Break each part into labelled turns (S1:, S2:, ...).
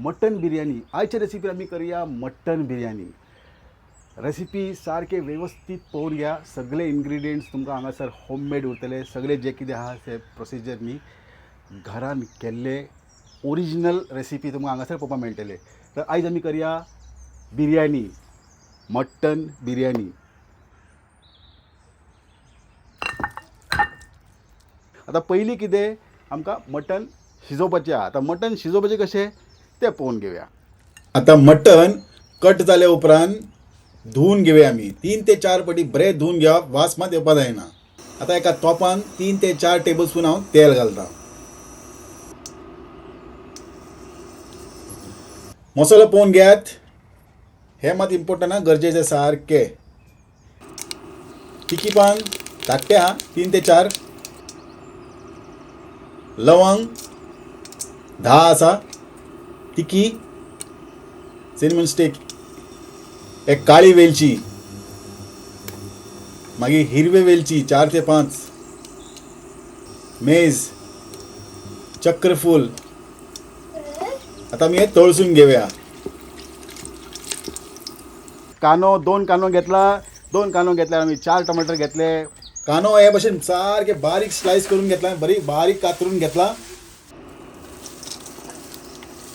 S1: Mutton biryani. आयच्या recipe आमी करूया मटन बिर्याणी. रेसिपी सारके वेवस्थीत पळोवन घ्या. सगळे इन्ग्रिडियंट्स तुमकां हांगासर होममेड उरतले. सगळे जे कितें आहा ते प्रोसिजर न्ही घरान केल्ले ओरिजिनल रेसिपी तुमकां हांगासर पळोवपाक मेळटले. तर आयज आमी करूया बिर्याणी, मटन बिर्याणी. आतां पयलीं कितें आमकां मटन शिजोवपाचें आहा. आतां मटन शिजोवपाचें कशें तें पळोवन घेवया.
S2: आतां मटन कट जाल्या उपरांत धुवन घेवया आमी. 3 ते 4 पटी बरें धुवन घेवप, वास मात येवपा जायना. आतां एका तोपान 3 ते 4 टेबल स्पून हांव तेल घालता. मसालो पळोवन घेयात, हें मात इम्पोर्टंट आहा, गरजेचें सारकें. तिकी पान धाकटें आहा 3 ते 4, लवंग 10 आसा, तिकी, सिनेमन स्टीक, एक काळी वेलची, मागीर हिरवे वेलची 4 ते 5, मेज, चक्रफूल. आतां आमी हें तळसून घेवया.
S1: कांदो, 2 कांदो घेतला, 2 कांदो घेतल्यार आमी 4 टमाटर घेतले.
S2: कांदो हे भशेन सारके बारीक स्लायस करून घेतला, बरी बारीक कातरून घेतला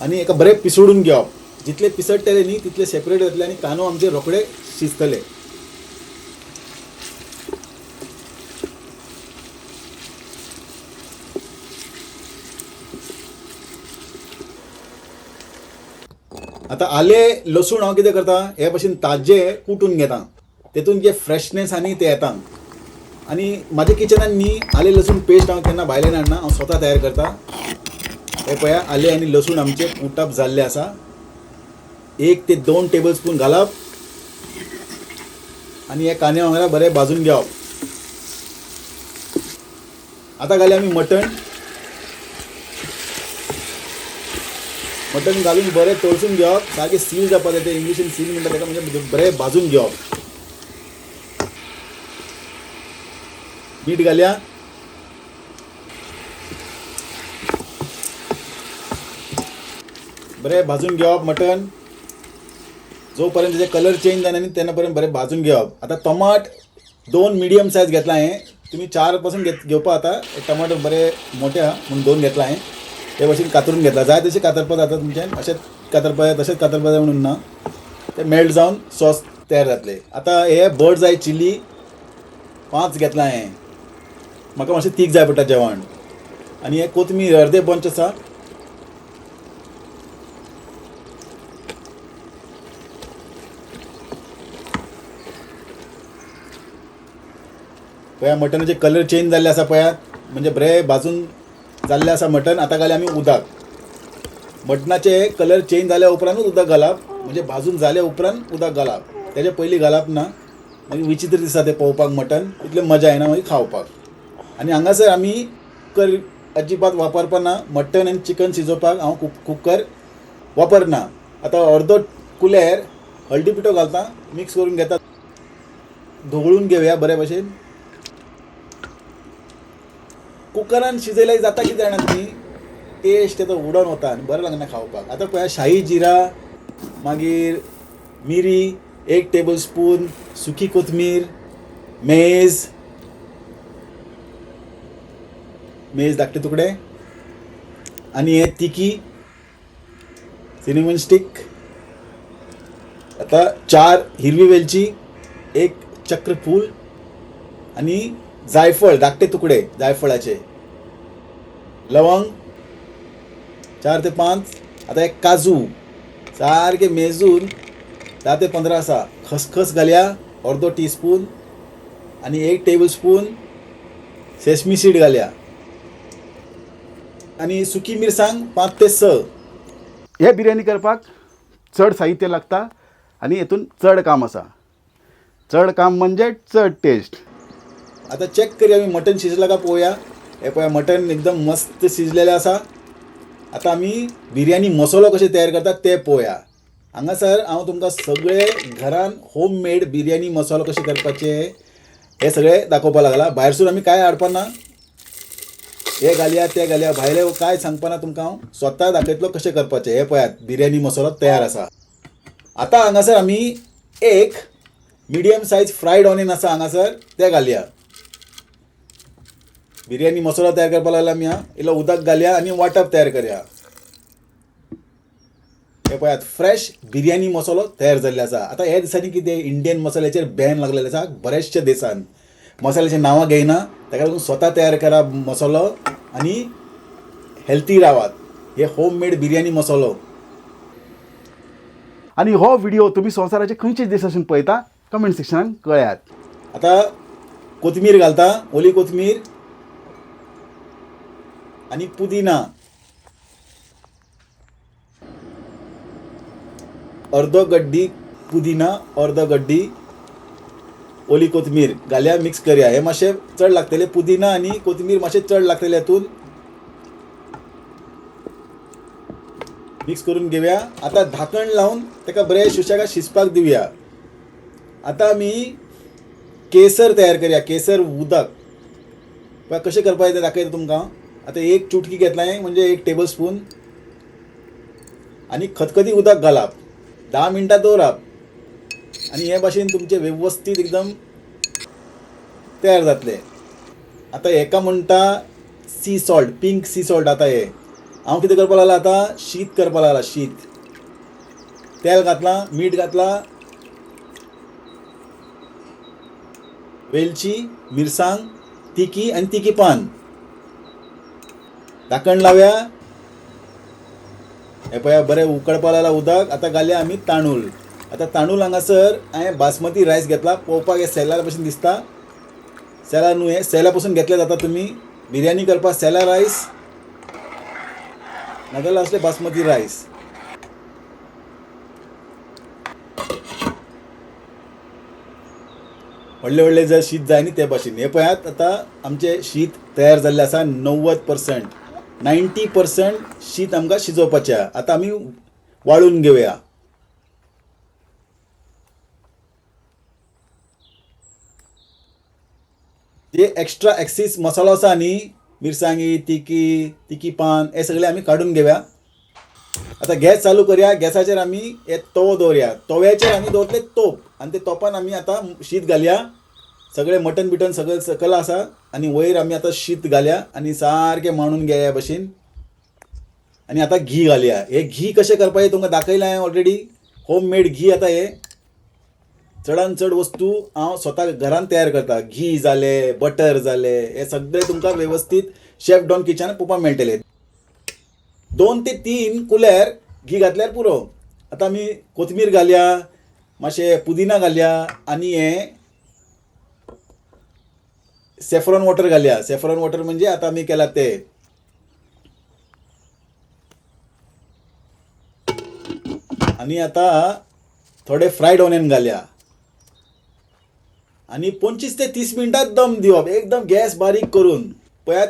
S2: आनी एका बरें पिसडून घेवप. जितले पिसडटले न्ही तितले सेपरेट जातले आनी कांदो आमचे रोखडे शिजतले. आतां आलें लसूण हांव कितें करता, हे भशेन ताजें कुटून घेता, तेतून जे फ्रेशनेस आनी ते येता. आनी म्हाज्या किचनान न्ही आलें लसूण पेस्ट हांव केन्ना भायल्यान हाडना, हांव स्वता तयार करता. हे पळया आलें आनी लसूण आमचें कुटप जाल्लें आसा. 1 ते 2 टेबल स्पून घालप आनी हे कांद्या वांगडा बरें भाजून घेवप. आतां घालया आमी मटण. मटण घालून बरें तळसून घेवप, सारकें सील जावपाक जाय, तें इंग्लिशीन सील म्हणटा तेका, म्हणजे बरें भाजून घेवप. मीठ घालया, बरें भाजून घेवप मटण. जो पर्यंत तेजे कलर चेंज जायना न्ही तेन्ना पर्यंत बरें भाजून घेवप. आतां टमाट 2 मिडियम सायज घेतला हांवें, तुमी 4 पासून घेवपा जाता. टमाटर बरें मोठे आहा म्हणून 2 घेतला हांवें. ते भशेन कातरून घेतला, जाय तशें कातरपाक जाता तुमच्यान, अशेंच कातरपाक जाय तशेंच कातरपाक जाय म्हणून ना, ते मेल्ट जावन सॉस तयार जातले. आतां हे बर्ड्स I chilli 5 घेतला हांवें, म्हाका मातशें तीख जाय पडटा जेवण. आनी हे कोथमीर अर्दे बंच आसा. पळया मटनाचे कलर चेंज जाल्ले आसा पळयात, म्हणजे बरें भाजून जाल्लें आसा मटन. आतां घालया आमी उदक. मटनाचे कलर चेंज जाल्या उपरांतूच उदक घालप, म्हणजे भाजून जाल्या उपरांत उदक घालप, तेजे पयलीं घालप ना, मागीर विचित्र दिसता तें पळोवपाक मटन, इतलें मजा येना मागीर खावपाक. आनी हांगासर आमी कुकर अजिबात वापरपा ना, मटन आनी चिकन शिजोवपाक हांव कुकर वापरना. आतां अर्दो कुलेर हळदी पिठो घालता, मिक्स करून घेता, धवळून घेवया बरे भशेन. कुकरान शिजयल्यार जाता कितें जाणा तुमी, टेस्ट येता उडोन वता आनी बरें लागना खावपाक. आतां पळया शाही जिरा, मागीर मिरी 1 टेबल स्पून, सुकी कोथमीर, मेज, मेज धाकटे तुकडे, आनी हे तिकी, सिनेमन स्टीक. आतां 4 हिरवी वेलची, 1 चक्रफूल आनी जायफळ धाकटे तुकडे जायफळाचे, लवंग 4 ते 5. आतां एक काजू सारके मेजून 10 ते 15 आसा. खसखस घालया अर्दो टी स्पून आनी 1 टेबल स्पून सेसमी सीड घालया आनी सुकी मिरसांग 5 ते 6.
S1: हे बिर्याणी करपाक चड साहित्य लागता आनी हेतून चड काम आसा. चड काम म्हणजे चड टेस्ट.
S2: आतां चॅक करूया आमी मटन शिजलां काय पळोवया. हे पळया मटन एकदम मस्त शिजलेलें आसा. आतां आमी बिर्याणी मसालो कशें तयार करतात ते पळोवया. हांगासर हांव तुमकां सगळे घरान होम मेड बिर्याणी मसालो कशें करपाचे हे सगळे दाखोवपाक लागला. भायरसून आमी कांय हाडपा ना, हे घालया ते घालया, भायले काय सांगपाना तुमकां हांव स्वता दाखयतलो कशें करपाचें. हे पळयात बिर्याणी मसालो तयार आसा. आतां हांगासर आमी एक मिडियम सायज फ्रायड ऑनियन आसा हांगासर ते घालया. बिर्याणी मसालो तयार करपाक लागला आमी. इल्लो उदक घालया आनी वांटप तयार करया. हे पळयात फ्रेश बिर्याणी मसालो तयार जाल्ले आसा. आतां ह्या दिसांनी कितें इंडियन मसाल्याचेर बॅन लागलेले आसा बऱ्याचशा देशान. मसाल्याचीं नांवां घेयना, ताका लागून स्वता तयार करा मसालो आनी हेल्थी रावात. हे होम मेड बिर्याणी मसालो.
S1: आनी हो व्हिडिओ तुमी संवसाराचे खंयचे देशासून पळयता कमेंट सेक्शनान कळयात.
S2: आतां कोथमीर घालता, ओली कोथमीर आनी पुदिना, अर्दो गड्डी पुदिना, अर्दो गड्डी ओली कोथमीर घालया, मिक्स करया. हे मातशें चड लागतलें, पुदिना आनी कोथमीर मातशें चड लागतलें. हातून मिक्स करून घेवया. आतां धाकण लावन ताका बरें सुशेगाद शिजपाक दिवया. आतां आमी केसर तयार करया. केसर उदक पळय कशें करपाचें तें दाखयता तुमकां. आतां एक चुटकी घेतला म्हणजे 1 टेबल स्पून आनी खतखती उदक घालप, 10 मिनटां दवरप आनी हे भाशेन तुमचें वेवस्थीत एकदम तयार जातलें. आतां हेका म्हणटा sea salt, pink sea salt. आतां हें हांव कितें करपाक लागला, आतां शीत करपाक लागला. शीत तेल घातलां, मीठ घातलां, वेलची, मिरसांग, तिखी आनी तिखी पान. धाकण लावया. हे पळया बरें उकडपाक लागला उदक. आतां घालया आमी तांदूळ. आतां तांदूळ हांगासर हांवें बासमती रायस घेतला. पळोवपाक हे सेलार भशेन दिसता, सेला न्हू, हे सेला पसून घेतले जाता. तुमी बिर्याणी करपाक सेला रायस नाजाल्यार असले बासमती रायस. व्हडले व्हडले जर शीत जाय न्ही ते भाशेन. हे पळयात आतां आमचें शीत तयार जाल्लें आसा. 90% 90% शीत आमकां शिजोवपाचें आहा. आतां आमी वाळून घेवया. जे एक्स्ट्रा एक्सीस मसालो आसा न्ही, मिरसांगी, तिखी, तिखी पान, हे सगळे आमी काडून घेवया. आतां गॅस चालू करया. गॅसाचेर आमी हे तवो दवरया. तव्याचेर आमी दवरतले तोप आनी ते तोपान आमी आतां शीत घालया. सगळें मटन बिटन सगळें सकयल आसा आनी वयर आमी आतां शीत घालया आनी सारकें मांडून घेया ह्या भशेन. आनी आतां घी घालया. हें घी कशें करपाचें तुमकां दाखयलां हांवें ऑलरेडी, होम मेड घी. आतां हें चडान चड वस्तू हांव स्वता घरान तयार करता. घी जालें, बटर जालें, हें सगळें तुमकां वेवस्थीत शेफ डॉन किचनान पळोवपाक मेळटलें. 2 ते 3 कुल्यार घी घातल्यार पुरो. आतां आमी कोथमीर घालया, मातशें पुदिना घालया आनी हें सेफ्रॉन वॉटर घालया. सेफ्रॉन वॉटर म्हणजे आतां आमी केलां तें. आनी आतां थोडे फ्रायड ऑनियन घालया आनी 25 ते 30 मिनटां दम दिवप, एकदम गॅस बारीक करून. पळयात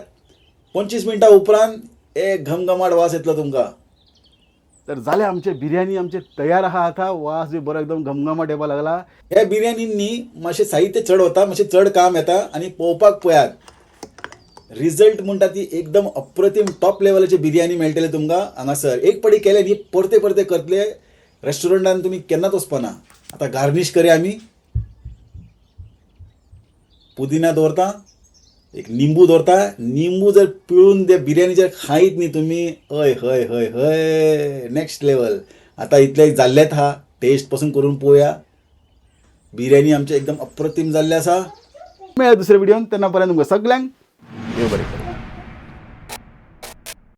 S2: 25 मिनटां उपरांत एक घमघमाट वास येतलो तुमकां.
S1: तर जालें आमचें बिर्याणी आमचें तयार आहा. आतां वास बी बरो एकदम घमघमाट येवपाक लागला.
S2: ह्या बिर्याणींनी मातशें साहित्य चड वता, मातशें चड काम येता आनी पळोवपाक पळयात रिजल्ट म्हणटा ती एकदम अप्रतीम टॉप लेवलाची बिर्याणी मेळटली तुमकां हांगासर. एक पडी केले न्ही परते परते करतले, रेस्टॉरंटान तुमी केन्नाच वचपाना. आतां गार्नीश करया आमी. पुदिना दवरता, एक निंबू दवरता. निंबू जर पिळून ते बिर्याणी जर खायत न्ही तुमी, हय हय हय हय, नेक्स्ट लेवल. आतां इतलें जाल्लेंच आहा, टेस्ट पसून करून पळोवया. बिर्याणी आमची एकदम अप्रतीम जाल्ली आसा.
S1: मेळया दुसऱ्या व्हिडियोन, तेन्ना पर्यंत तुमकां सगल्यांक देव बरें करूं.